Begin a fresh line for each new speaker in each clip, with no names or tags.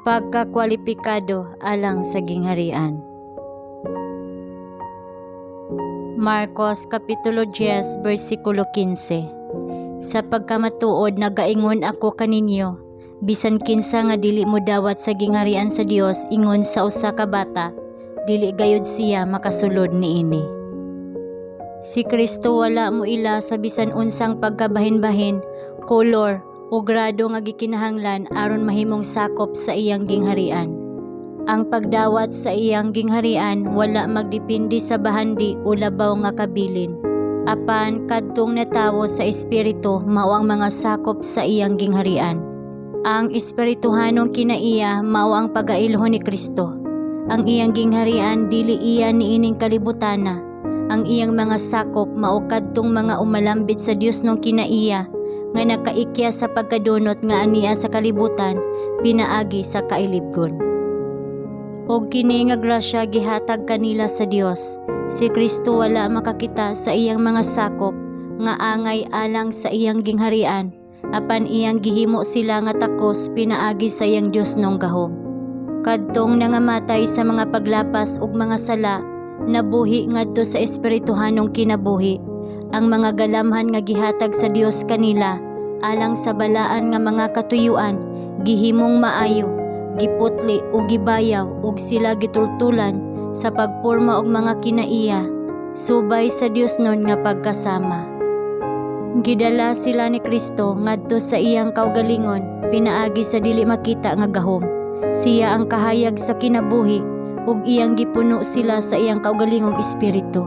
Pagkakwalipikado alang sa gingharian. Marcos Kapitulo 10 versikulo 15. Sa pagkamatuod nagaingon ako kaninyo, bisan kinsa nga dili modawat sa gingharian sa Dios ingon sa usa ka bata, dili gayud siya makasulod niini. Si Kristo wala moila sa bisan unsang pagkabahin-bahin, kolor o grado nga gikinahanglan aron mahimong sakop sa iyang gingharian. Ang pagdawat sa iyang gingharian wala magdepende sa bahandi o labaw nga kabilin. Apan kadtong natawo sa espiritu mao ang mga sakop sa iyang gingharian. Ang espirituhanong kinaiya mao ang pagailhon ni Kristo. Ang iyang gingharian dili iya niining kalibutana. Ang iyang mga sakop mao kadtong mga umalambit sa Diosnong kinaiya nga nakaikya sa pagkadunot nga ania sa kalibutan pinaagi sa kailibgon. Og kini nga grasya gihatag kanila sa Dios. Si Kristo wala makakita sa iyang mga sakop nga angay alang sa iyang gingharian, apan iyang gihimo sila nga takos pinaagi sa iyang Diosnong gahom. Kadtong nangamatay sa mga paglapas ug mga sala, nabuhi ngadto sa espirituhanong kinabuhi. Ang mga galamhan nga gihatag sa Dios kanila alang sa balaan nga mga katuyuan gihimong maayo, giputli ug gibayaw ug sila gitultulan sa pagporma og mga kinaiya subay sa Diosnon nga pagkasama. Gidala sila ni Kristo ngadto sa iyang kaugalingon pinaagi sa dili makita nga gahom. Siya ang kahayag sa kinabuhi ug iyang gipuno sila sa iyang kaugalingong espiritu.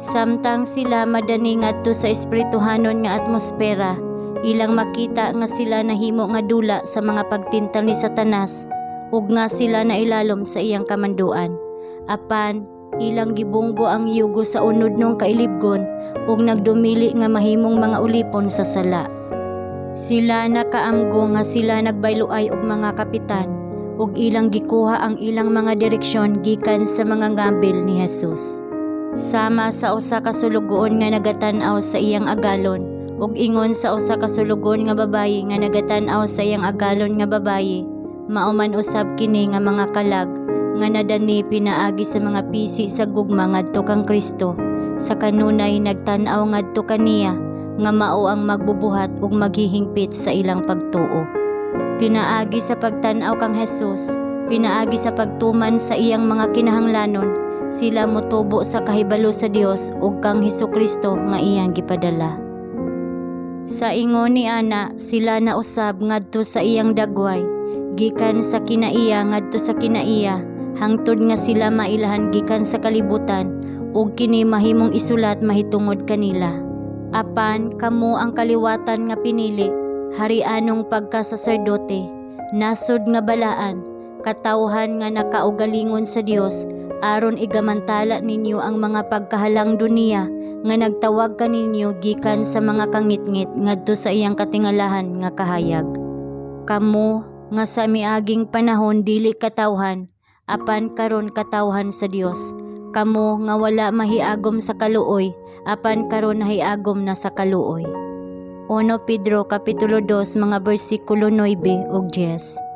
Samtang sila madani ngadto sa espirituhanon nga atmosfera, ilang makita nga sila nahimo nga dula sa mga pagtintal ni Satanas ug nga sila nailalom sa iyang kamanduan. Apan ilang gibunggo ang yugo sa unodnong kailibgon ug nagdumili nga mahimong mga ulipon sa sala. Sila nakaamgo nga sila nagbayloay og mga kapitan ug ilang gikuha ang ilang mga direksyon gikan sa mga ngabil ni Jesus. Sama sa usa ka sulugoon nga nagatan-aw sa iyang agalon ug ingon sa usa ka sulugoon nga babayi nga nagatan-aw sa iyang agalon nga babayi, mao man usab kini nga mga kalag nga nadani pinaagi sa mga pisi sa gugma ngadto kang Kristo, sa kanunay nagtan-aw ngadto kaniya nga mao ang magbubuhat ug maghihingpit sa ilang pagtuo. Pinaagi sa pagtan-aw kang Jesus, pinaagi sa pagtuman sa iyang mga kinahanglanon, sila motubo sa kahibalo sa Dios ug kang Hesukristo nga iyang gipadala. Sa ingon ni ana, sila nausab ngadto sa iyang dagway, gikan sa kinaiya ngadto sa kinaiya, hangtod nga sila mailahan gikan sa kalibutan ug kini mahimong isulat mahitungod kanila. Apan kamo ang kaliwatan nga pinili, harianong pagkasaserdote, nasod nga balaan, katawhan nga nakaugalingon sa Dios, aron igamantala ninyo ang mga pagkahalangdon niya nga nagtawag kaninyo gikan sa mga kangitngit ngadto sa iyang katingalahan nga kahayag. Kamo nga sa miaging panahon dili katawhan, apan karon katawhan sa Dios. Kamo nga wala mahiagom sa kaluoy, apan karon nahiagom na sa kaluoy. 1 Pedro Kapitulo 2 mga bersikulo 9 ug 10.